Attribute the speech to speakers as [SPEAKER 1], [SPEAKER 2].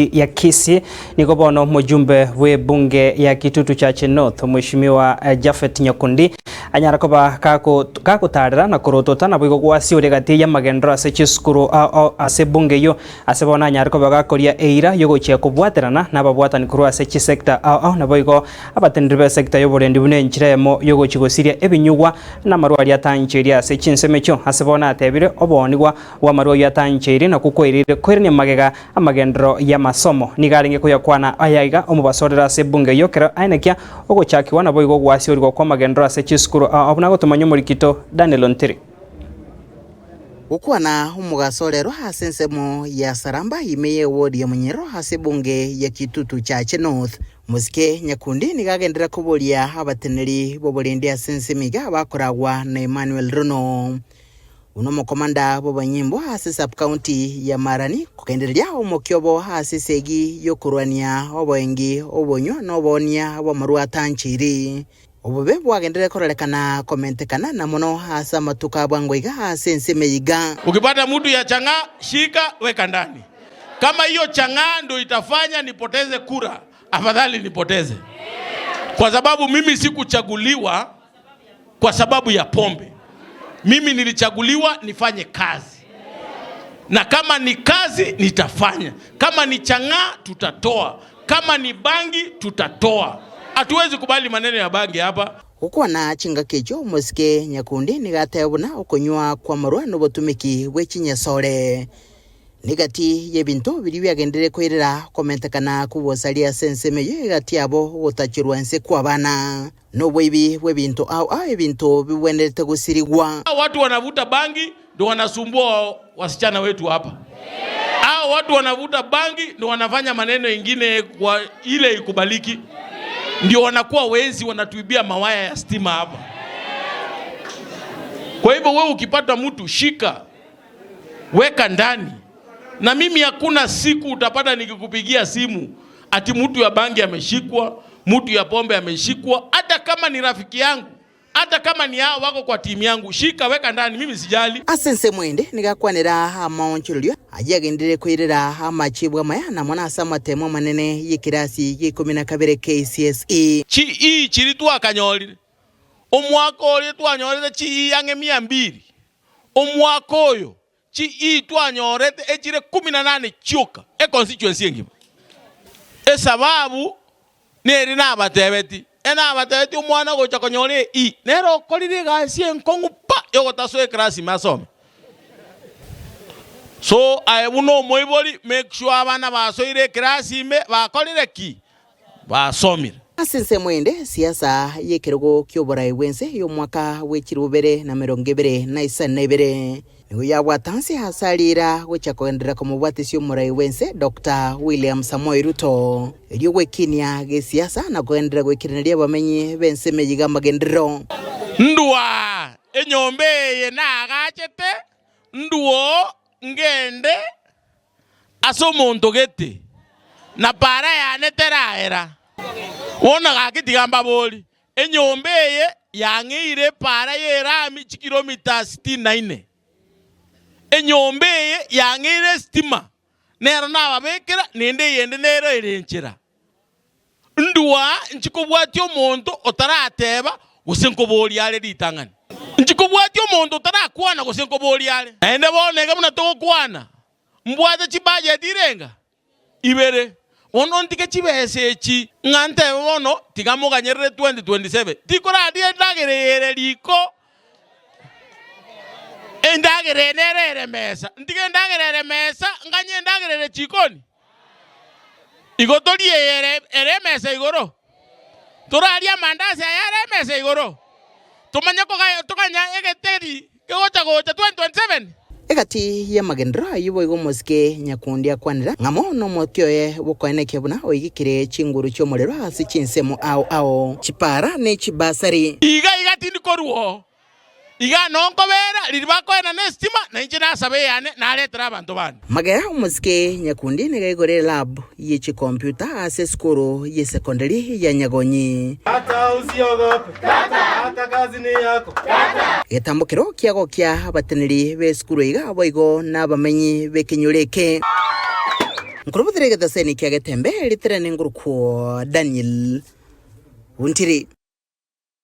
[SPEAKER 1] Ya Kisii, nigo bono omojumbe bw'ebunge ya Kitutu Chache North, Omweshimiwa Japhet Nyakundi anyara koba kagotarera na korotota naboigo gwasiore gati y'amagenderero ase chisukuru ao ase ebunge eyio ase bono anyare koba gakoria eira y'ogochia kobwaterana nababwatani korwa ase chisecta ao ao naboigo abateneneri b'esecta y'oborendi buna enchera eyemo y'ogochia gosiria ebinyugwa namarwa aria atancheiri ase chinsemo echio ase bono atebire oboonigwa bw'amarwa ayio atancheiri nakwo kwairire koirania magega Amagenderero y'amasomo nigo arenge koyakwana aya iga omobasorere ase ebunge eyio ekero aenekia ogochakigwa naboigo ogwasiorigwa kw'amagenderero ase chisukuru ao buna gotomanya omorikito Daniel Ontiri.
[SPEAKER 2] Gokwana omogaso orero ase ensemo ya Saramba ime y'ewodi ya Munyero ase ebunge ya Kitutu Chache North, Mosike Nyakundi nigo agenderera koboria abateneneri b'oborendi ase ensemo iga bakoragwa na Emmanuel Rono. Buna omokomanda bw'abanyimbo ase sub-county ya Marani kogendereria omokia obo ase esegi y'okorwania oboengi, obonywa na oboonia bw'amarwa atancheiri. Obobe bwagenderere kororekana komentekana na mono ase amatuko a bwango iga ase ense ime iga.
[SPEAKER 3] Ukipata mutu ya chang'aa shika weka ndani. Kama hiyo chang'aa ndo itafanya nipoteze kura, afadhali nipoteze. Kwa sababu mimi sikuchaguliwa kwa sababu ya pombe. Mimi nilichaguliwa nifanye kazi, na kama ni kazi nitafanya, kama ni chang'aa tutatoa, kama ni bangi tutatoa. Hatuwezi kubali maneno ya bangi hapa.
[SPEAKER 2] Gokwana chingaki echio omosike Nyakundi nigo ateba buna okonywa kw'amarwa nobotumiki bwe chinyesore negati y'ebinto biria biagenderire koirera komentekana kw'obosaria ase ensemo eyio egati yabo ogotachorwa inse kw'abana. Noboibi bw'ebinto ao ao ebinto bigwenerete gosirigwa.
[SPEAKER 3] Hao watu wanavuta bangi ndo wanasumbua wasichana wetu hapa. Hao watu wanavuta bangi ndo wanafanya maneno ingine kwa ile ikubaliki, ndio wanakuwa wezi, wanatuibia mawaya ya stima hapa. Kwa hivyo wewe ukipata mtu shika, weka ndani. Na mimi hakuna siku utapata nikikupigia simu ati mtu ya bangi ameshikwa, mtu ya pombe ameshikwa, hata kama ni rafiki yangu, hata kama ni hao wako kwa timu yangu, shika weka ndani, mimi sijali.
[SPEAKER 2] Ase ensemo ende nigo akwanera amaonchorerio ayio agenderere koirera amachibu amaya na mono ase amatemo amanene y'ekerasi gia ikomi na kabere KCSE.
[SPEAKER 3] Chi ii chiri twakanyorire, omwaka oria twanyorete chi ii ang'e mia mbili, omwaka oyo Chi twanyorete echire kumi na nane chioka econstituency engima. Esababu neri nabatebeti, enabatebeti omwana ogocha konyora e E nere okorire egasi enkong'u pa yogotasoa eclass ime asome. So aye buna omoibori make sure abana basoire eclass ime bakorire ki? Basomire.
[SPEAKER 2] Ase ensemo ende, siasa y'ekerogo ki'oborai bw'ense y'omwaka bwe chilifu bibere na emerongo ebere na isano na ibere nigo yabwata nse ase ariira gochia kogenderera komobwatisia omorai bw'ense Doctor William Samoei Ruto erio gwekinia gesiasa na kogenderera goikeraneria abamenyi b'ense emeyiga amagenderero.
[SPEAKER 3] Ndua enyomba eye naagachete, nduo ngende Ase omonto gete, na para yane teraera. Bono gaki tiga mbaborie, enyomba eye yang'eire epaara y'erami chikilomita sitini na ine? Enyomba eye yang'eire esitima, nero nababekera, naende eyende nero ere enchera. Ndua nchikobwatia omonto otarateba gose nkoboria are ritang'ani. Nchikobwatia omonto otarakwana gose nkoboria are. Naende bono iga buna togokwana, mbwate chibajeti irenga? Ibere. Bono ntige chibesa echi ng'a ntebe bono tiga moganyerere 2027. Tikoraria endagera eye ere riko, endagera eye nere ere mesa. Ntige endagera ere mesa, nganye endagera ere chikoni? Igo torie eye ere ere emesa igoro? Torarie amandasi aya are emesa igoro? Tomanye koga toganya egeteri kegocha gocha 2027?
[SPEAKER 2] Egati y'amagenderero ayio boigo omosike Nyakundi akwanera ng'a mo nomokia oye bw'okoenekia buna oigekire chinguru chi'omorero ase chinsemo ao ao, chipara ne chibasari.
[SPEAKER 3] Iga iga tindi korwa oo. Iga nonkobera riria bakoenana esitima, na inche nasaba eyane, naretere abanto bane.
[SPEAKER 2] Magega omosike Nyakundi nigo aigorire lab ye chikompiuta ase esukuru ye secondary ya Nyagonyi.
[SPEAKER 4] Kata usiogope. Kata kazi ni yako.
[SPEAKER 2] Egetambokero kiagokia abateneri b'esukuru iga boigo nabamenyi b'ekenyoro eke. Nkorobotera egetaseni kia Getembe, ritere nengurukwo Daniel Buntiri.